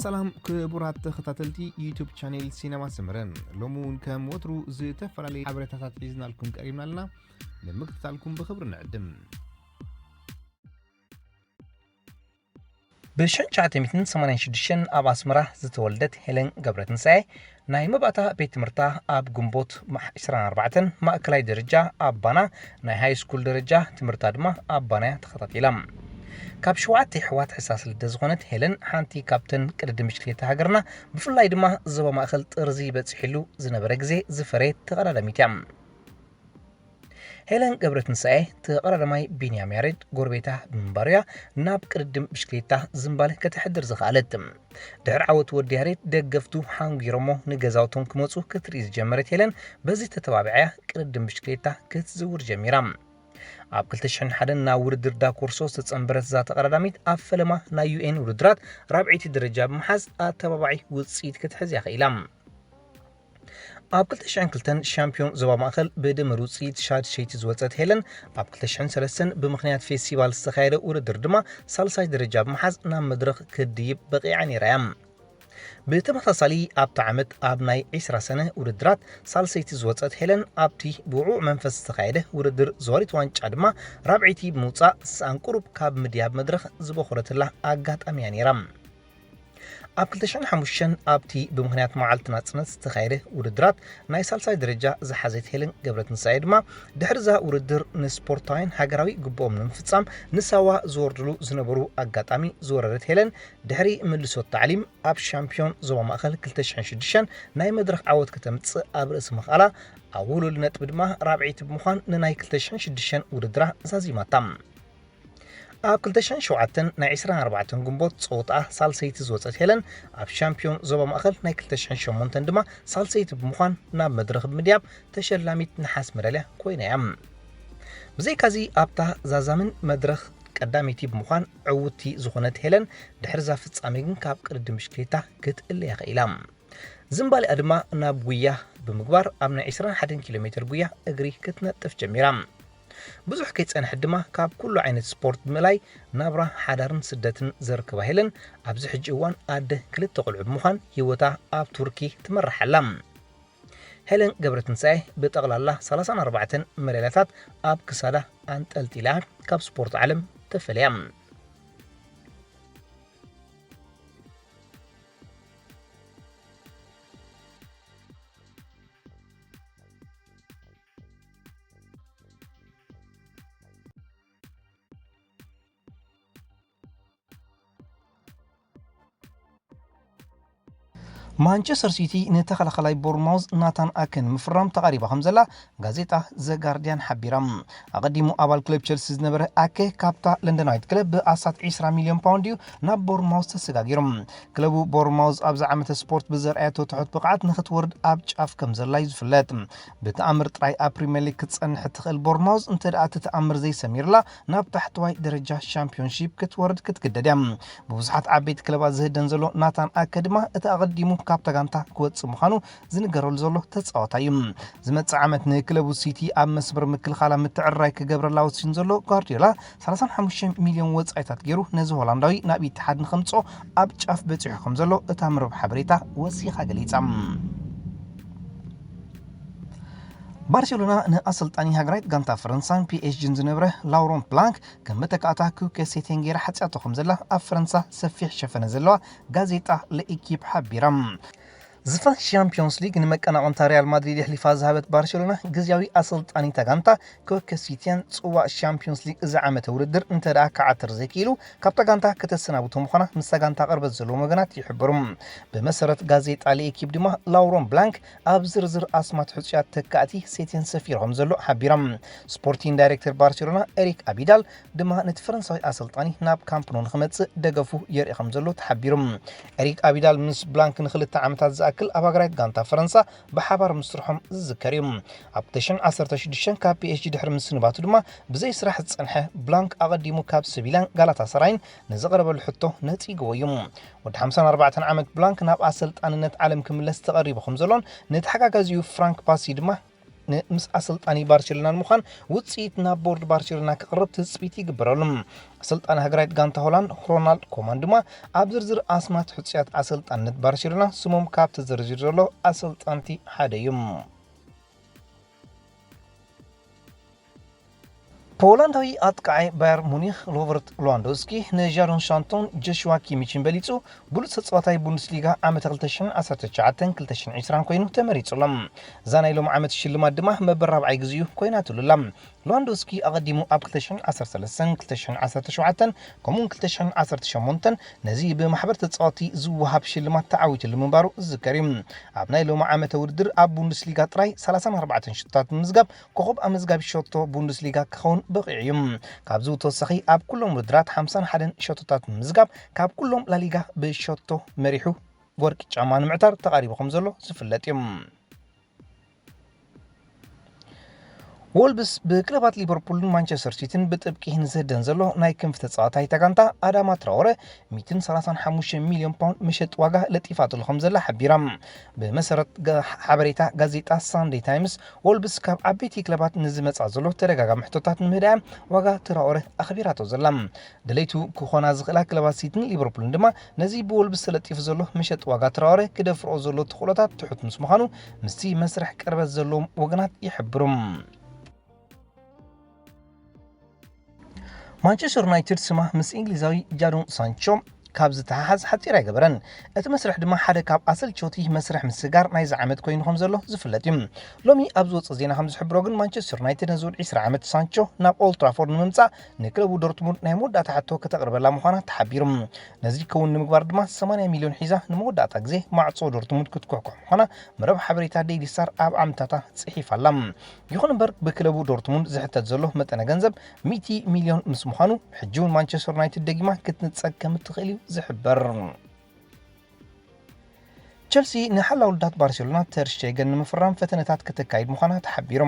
ሰላም ክቡራት ተኸታተልቲ ዩቱብ ቻኔል ሲነማ ሰመረ፣ ሎሚ እውን ከም ወትሩ ዝተፈላለዩ ሓበሬታታት ሒዝናልኩም ቀሪብና ኣለና። ንምክትታልኩም ብኽብሪ ንዕድም። ብ ሽሕን ትሽዓተ ሚእትን ሰማንያን ሽዱሽተን ኣብ ኣስመራ ዝተወልደት ሄለን ገብረትንሳኤ፣ ናይ መባእታ ቤት ትምህርታ ኣብ ግንቦት ዕስራን ኣርባዕተን፣ ማእከላይ ደረጃ ኣብ ባና፣ ናይ ሃይ ስኩል ደረጃ ትምህርታ ድማ ኣብ ባናያ ተኸታቲላ። ካብ ሸውዓተ የሕዋት ሕሳስ ልደት ዝኾነት ሄለን፣ ሓንቲ ካብተን ቅድድም ብሽክሌታ ሃገርና፣ ብፍላይ ድማ ዞባ ማእከል ጥርዚ በጺሕሉ ዝነበረ ግዜ ዝፈረየት ተቐዳዳሚት እያ። ሄለን ገብረትንሳኤ፣ ተቐዳዳማይ ቢንያም ያሬድ ጎረቤታ ብምንባሩ እያ ናብ ቅድድም ብሽክሌታ ዝምባለ ከተሕድር ዝኸኣለት። ድሕሪ ዓወት ወዲ ያሬድ፣ ደገፍቱ ሓንጊሮሞ ንገዛውቶም ክመጹ ክትርኢ ዝጀመረት ሄለን፣ በዚ ተተባቢዓ እያ ቅድድም ብሽክሌታ ክትዝውር ጀሚራ። ኣብ ክልተ ሽሕን ሓደን ናብ ውድድር ዳኮርሶ ዝተጸንበረት እዛ ተቐዳዳሚት፣ ኣብ ፈለማ ናይ ዩ ኤን ውድድራት ራብዐይቲ ደረጃ ብምሓዝ፣ ኣተባባዒ ውጽኢት ክትሕዝ እያ ኽኢላ። ኣብ ክልተ ሽሕን ክልተን ሻምፒዮን ዞባ ማእከል ብድምር ውጽኢት ሻድሸይቲ ዝወጸት ሄለን፣ ኣብ ክልተ ሽሕን ሰለስተን ብምኽንያት ፌስቲቫል ዝተኻየደ ውድድር ድማ ሳልሳይ ደረጃ ብምሓዝ ናብ መድረኽ ክትድይብ በቒዓ ነይራ እያ። ብተመሳሳሊ ኣብታ ዓመት ኣብ ናይ ዕስራ ሰነ ውድድራት ሳልሰይቲ ዝወጸት ሄለን፣ ኣብቲ ብውዕዉዕ መንፈስ ዝተኻየደ ውድድር ዘዋሪት ዋንጫ ድማ ራብዐይቲ ብምውጻእ፣ ስኣን ቁሩብ ካብ ምድያብ መድረኽ ዝበኾረትላ ኣጋጣሚ እያ ነይራ። ኣብ ክልተ ሽሕን ሓሙሽተን ኣብቲ ብምኽንያት መዓልቲ ናጽነት ዝተኻየደ ውድድራት ናይ ሳልሳይ ደረጃ ዝሓዘት ሄለን ገብረትንሳኤ ድማ፣ ድሕሪ እዛ ውድድር ንስፖርታውያን ሃገራዊ ግቡኦም ንምፍጻም ንሳዋ ዝወርድሉ ዝነበሩ ኣጋጣሚ ዝወረደት ሄለን፣ ድሕሪ ምልሶት ታዕሊም ኣብ ሻምፒዮን ዞባ ማእከል ክልተ ሽሕን ሽዱሽተን ናይ መድረኽ ዓወት ከተምጽእ ኣብ ርእሲ ምኽኣላ፣ ኣብ ውሉል ነጥቢ ድማ ራብዐይቲ ብምዃን ንናይ ክልተ ሽሕን ሽዱሽተን ውድድራ ዛዚማታ። ኣብ ክልተ ሽሕን ሸውዓተን ናይ ዕስራን ኣርባዕተን ግንቦት ጸወታኣ ሳልሰይቲ ዝወጸት ሄለን፣ ኣብ ሻምፒዮን ዞባ ማእከል ናይ ክልተ ሽሕን ሸሞንተን ድማ ሳልሰይቲ ብምዃን ናብ መድረኽ ብምድያብ ተሸላሚት ነሓስ መዳልያ ኮይና እያ። ብዘይካዚ ኣብታ ዛዛምን መድረኽ ቀዳመይቲ ብምዃን ዕውትቲ ዝኾነት ሄለን፣ ድሕሪ እዛ ፍጻሜ ግን ካብ ቅድድም ብሽክሌታ ክትእለያ ኽኢላ። ዝምባሊኣ ድማ ናብ ጉያ ብምግባር ኣብ ናይ ዕስራን ሓደን ኪሎ ሜትር ጉያ እግሪ ክትነጥፍ ጀሚራ። ብዙሕ ከይጸንሐት ድማ ካብ ኩሉ ዓይነት ስፖርት ብምእላይ ናብራ ሓዳርን ስደትን ዘርክባ ሄለን፣ ኣብዚ ሕጂ እዋን ኣደ ክልተ ቆልዑ ብምዃን ህይወታ ኣብ ቱርኪ ትመርሕ ኣላ። ሄለን ገብረትንሳኤ ብጠቕላላ ሰላሳን ኣርባዕተን መዳልያታት ኣብ ክሳዳ ኣንጠልጢላ ካብ ስፖርት ዓለም ተፈልያ። ማንቸስተር ሲቲ ንተኸላኸላይ ቦርንማውዝ ናታን ኣከ ንምፍራም ተቓሪባ ከም ዘላ ጋዜጣ ዘ ጋርዲያን ሓቢራ። ኣቐዲሙ ኣባል ክለብ ቸልሲ ዝነበረ ኣከ፣ ካብታ ለንደናዊት ክለብ ብኣስታት ዕስራ ሚልዮን ፓውንድ እዩ ናብ ቦርንማውዝ ተሰጋጊሩ። ክለቡ ቦርንማውዝ ኣብዚ ዓመተ ስፖርት ብዘርኣየቶ ትሑት ብቕዓት ንኽትወርድ ኣብ ጫፍ ከም ዘላ እዩ ዝፍለጥ። ብተኣምር ጥራይ ኣብ ፕሪምየር ሊግ ክትጸንሕ እትኽእል ቦርንማውዝ፣ እንተ ደኣ እቲ ተኣምር ዘይሰሚርላ፣ ናብ ታሕተዋይ ደረጃ ሻምፒዮንሺፕ ክትወርድ ክትግደድ እያ። ብብዙሓት ዓበይቲ ክለባት ዝህደን ዘሎ ናታን ኣከ ድማ፣ እቲ ኣቐዲሙ ካብታ ጋንታ ክወጽእ ምዃኑ ዝንገረሉ ዘሎ ተጻዋታይ እዩ። ዝመጽእ ዓመት ንክለቡ ሲቲ ኣብ መስመር ምክልኻላ ምትዕርራይ ክገብረላ ወሲኑ ዘሎ ጓርዲዮላ፣ ሰላሳን ሓሙሽተን ሚልዮን ወጻኢታት ገይሩ ነዚ ሆላንዳዊ ናብ ኢትሓድ ንኸምጽኦ ኣብ ጫፍ በጺሑ ከም ዘሎ እታ መርበብ ሓበሬታ ወሲኻ ገሊጻ። ባርሴሎና ንኣሰልጣኒ ሃገራዊት ጋንታ ፈረንሳን ፒ ኤስ ጂን ዝነበረ ላውሮንት ብላንክ ከም መተካእታ ኩከ ሴቴን ገይራ ሓጽያቶ ከም ዘላ ኣብ ፈረንሳ ሰፊሕ ሸፈነ ዘለዋ ጋዜጣ ለኢኪፕ ሓቢራ። ዝፋን ሻምፒዮንስ ሊግ ንመቀናቐንታ ሪያል ማድሪድ የሕሊፋ ዝሃበት ባርሴሎና፣ ግዝያዊ ኣሰልጣኒታ ጋንታ ኮከ ሲቲያን ጽዋእ ሻምፒዮንስ ሊግ እዚ ዓመተ ውድድር እንተ ደኣ ክዓትር ዘይክኢሉ፣ ካብታ ጋንታ ከተሰናብቶ ምዃና ምስታ ጋንታ ቅርበት ዘለዎም ወገናት ይሕብሩ። ብመሰረት ጋዜጣ ለኢኪፕ ድማ፣ ላውሮን ብላንክ ኣብ ዝርዝር ኣስማት ሕጹያት ተካእቲ ሴቴን ሰፊሩ ከም ዘሎ ሓቢሮም። ስፖርቲንግ ዳይሬክተር ባርሴሎና ኤሪክ ኣቢዳል ድማ ነቲ ፈረንሳዊ ኣሰልጣኒ ናብ ካምፕ ኖ ንኽመጽእ ደገፉ የርኢ ከም ዘሎ ተሓቢሩ። ኤሪክ ኣቢዳል ምስ ብላንክ ንኽልተ ዓመታት ዝኣክል ኣብ ሃገራዊት ጋንታ ፈረንሳ ብሓባር ምስርሖም ዝዝከር እዩ። ኣብ ክልተ ሽሕን ዓሰርተ ሽዱሽተን ካብ ፒ ኤስ ጂ ድሕሪ ምስንባቱ ድማ ብዘይ ስራሕ ዝጸንሐ ብላንክ፣ ኣቐዲሙ ካብ ሰቪላን ጋላታሳራይን ንዝቐረበሉ ሕቶ ነጺግዎ እዩ። ወዲ ሓምሳን ኣርባዕተን ዓመት ብላንክ ናብ ኣሰልጣንነት ዓለም ክምለስ ተቐሪቡ ከም ዘሎን፣ ንተሓጋጋዚኡ ፍራንክ ባሲ ድማ ን-፣ ምስ ኣሰልጣኒ ባርሴሎና ንምዃን ውጽኢት ናብ ቦርድ ባርሴሎና ክቕርብ ትጽቢት ይግበረሉ። ኣሰልጣኒ ሃገራዊት ጋንታ ሆላንድ ሮናልድ ኮማን ድማ ኣብ ዝርዝር ኣስማት ሕጹያት ኣሰልጣንነት ባርሴሎና ስሞም ካብ ተዘርዚሩ ዘሎ ኣሰልጣንቲ ሓደ እዩ። ፖላንዳዊ ኣጥቃዓይ ባየር ሙኒኽ ሮበርት ሌዋንዶውስኪ ንጃዶን ሳንቶን ጆሽዋ ኪሚችን በሊጹ ብሉጽ ተጻዋታይ ቡንደስሊጋ ዓመት ክልተ ሽሕን ዓሰርተ ትሽዓተን ክልተ ሽሕን ዕስራን ኮይኑ ተመሪጹ ኣሎ። እዛ ናይ ሎም ዓመት ሽልማት ድማ መበል ራብዓይ ግዜኡ ኮይናትሉ ኣላ። ሌዋንዶውስኪ ኣቐዲሙ ኣብ ክልተ ሽሕን ዓሰርተ ሰለስተን ክልተ ሽሕን ዓሰርተ ሸውዓተን ከምኡውን ክልተ ሽሕን ዓሰርተ ሸሞንተን ነዚ ብማሕበር ተጻወቲ ዝወሃብ ሽልማት ተዓዊትሉ ምንባሩ ዝዝከር እዩ። ኣብ ናይ ሎሚ ዓመተ ውድድር ኣብ ቡንደስሊጋ ጥራይ ሰላሳን ኣርባዕተን ሽቶታት ብምዝጋብ ኮኸብ ኣመዝጋቢ ሸቶ ቡንደስሊጋ ክኸውን በቒዑ እዩ። ካብዚ ብተወሳኺ ኣብ ኩሎም ውድድራት ሓምሳን ሓደን ሸቶታት ብምዝጋብ ካብ ኩሎም ላሊጋ ብሸቶ መሪሑ ወርቂ ጫማ ንምዕታር ተቓሪቡ ከም ዘሎ ዝፍለጥ እዩ። ወልብስ ብክለባት ሊቨርፑልን ማንቸስተር ሲቲን ብጥብቂ ንዝህደን ዘሎ ናይ ክንፊ ተጻዋታይ እታ ጋንታ ኣዳማ ትራኦረ ሚእትን ሰላሳን ሓሙሽተ ሚልዮን ፓውንድ መሸጢ ዋጋ ለጢፋትሉ ከም ዘላ ሓቢራ። ብመሰረት ጋ-፣ ሓበሬታ ጋዜጣ ሳንደይ ታይምስ፣ ወልብስ ካብ ዓበይቲ ክለባት ንዝመጻ ዘሎ ተደጋጋሚ ሕቶታት ንምህዳያ ዋጋ ትራኦረ ኣኽቢራቶ ዘላ። ደለይቱ ክኾና ዝኽእላ ክለባት ሲቲን ሊቨርፑልን ድማ ነዚ ብወልብስ ተለጢፉ ዘሎ መሸጢ ዋጋ ትራኦረ ክደፍርኦ ዘሎ ተኽእሎታት ትሑት ምስ ምዃኑ፣ ምስቲ መስርሕ ቅርበት ዘለዎም ወገናት ይሕብሩ። ማንቸስተር ዩናይትድ ስማ ምስ እንግሊዛዊ ጃዶን ሳንቾ ካብ ዝተሓሓዝ ሓጺር ኣይገበረን። እቲ መስርሕ ድማ ሓደ ካብ ኣሰልቸውቲ መስርሕ ምስጋር ናይዚ ዓመት ኮይኑ ከም ዘሎ ዝፍለጥ እዩ። ሎሚ ኣብ ዝወጸ ዜና ከም ዝሕብሮ ግን ማንቸስተር ዩናይትድ ነዚ ወዲ ዕስራ ዓመት ሳንቾ ናብ ኦልድ ትራፎርድ ንምምጻእ ንክለቡ ዶርትሙንድ ናይ መወዳእታ ሕቶ ከተቕርበላ ምዃና ተሓቢሩ። ነዚ ክውን ንምግባር ድማ ሰማንያ ሚልዮን ሒዛ ንመወዳእታ ግዜ ማዕጾ ዶርትሙንድ ክትኩሕኩሕ ምዃና መረብ ሓበሬታ ዴይሊ ስታር ኣብ ዓምታታ ጽሒፋ ኣላ። ይኹን እምበር ብክለቡ ዶርትሙንድ ዝሕተት ዘሎ መጠነ ገንዘብ ሚእቲ ሚልዮን ምስ ምዃኑ፣ ሕጂ እውን ማንቸስተር ዩናይትድ ደጊማ ክትንጸግ ከም እትኽእል እዩ ዝሕበር። ቸልሲ ንሓላው ልዳት ባርሴሎና ተር ሽቴገን ንምፍራም ፈተነታት ከተካይድ ምዃና ተሓቢሩ።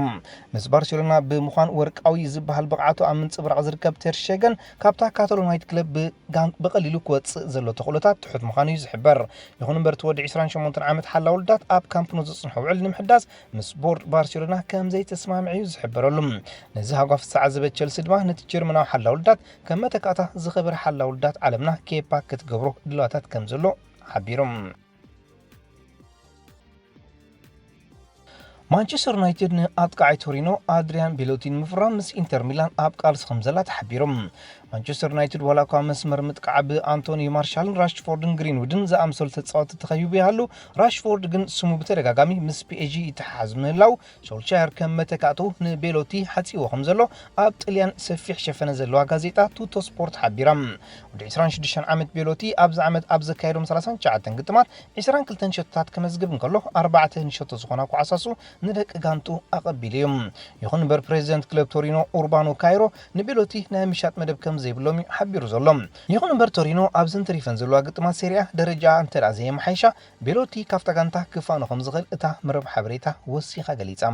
ምስ ባርሴሎና ብምዃን ወርቃዊ ዝበሃል ብቕዓቱ ኣብ ምንጽብራቕ ዝርከብ ተር ሽቴገን ካብታ ካታሎናዊት ክለብ ብጋን-፣ ብቐሊሉ ክወጽእ ዘሎ ተኽእሎታት ትሑት ምዃኑ እዩ ዝሕበር። ይኹን እምበር እቲ ወዲ ዕስራን ሸሞንተን ዓመት ሓላው ልዳት ኣብ ካምፕ ኑ ዘጽንሖ ውዕል ንምሕዳስ ምስ ቦርድ ባርሴሎና ከም ዘይተስማምዐ እዩ ዝሕበረሉ። ነዚ ሃጓፍ ዝተዓዘበ ቸልሲ ድማ ነቲ ጀርመናዊ ሓላው ልዳት ከም መተካእታ ዝኸበረ ሓላው ልዳት ዓለምና ኬፓ ክትገብሮ ድልዋታት ከም ዘሎ ሓቢሩ። ማንቸስተር ዩናይትድ ንኣጥቃዓይ ቶሪኖ ኣድሪያን ቤሎቲ ንምፍራም ምስ ኢንተር ሚላን ኣብ ቃልሲ ከም ዘላ ተሓቢሩ። ማንቸስተር ዩናይትድ ዋላ እኳ መስመር ምጥቃዓ ብኣንቶኒ ማርሻልን ራሽፎርድን ግሪንውድን ዝኣምሰሉ ተጻወቲ ተኸቢቡ ይሃሉ፣ ራሽፎርድ ግን ስሙ ብተደጋጋሚ ምስ ፒ ኤስ ጂ ይተሓሓዝ ምህላው፣ ሶልሻየር ከም መተካእትኡ ንቤሎቲ ሓጺዎ ከም ዘሎ ኣብ ጥልያን ሰፊሕ ሸፈነ ዘለዋ ጋዜጣ ቱቶ ስፖርት ሓቢራ። ወዲ ዕስራን ሽዱሽተን ዓመት ቤሎቲ ኣብዚ ዓመት ኣብ ዘካየዶም ሰላሳን ትሽዓተን ግጥማት ዕስራን ክልተን ሸቶታት ከመዝግብ እንከሎ፣ ኣርባዕተ ንሸቶ ዝኾና ኳዕሳሱ ንደቂ ጋንቱ ኣቐቢሉ እዩ። ይኹን እምበር ፕሬዚደንት ክለብ ቶሪኖ ኡርባኖ ካይሮ ንቤሎቲ ናይ ምሻጥ መደብ ከም ዘይብሎም እዩ ሓቢሩ ዘሎ። ይኹን እምበር ቶሪኖ ኣብዘን ተሪፈን ዘለዋ ግጥማት ሴሪያ ደረጃ እንተ ደኣ ዘየመሓይሻ፣ ቤሎቲ ካብታ ጋንታ ክፋኖ ከም ዝኽእል እታ መረብ ሓበሬታ ወሲኻ ገሊጻ።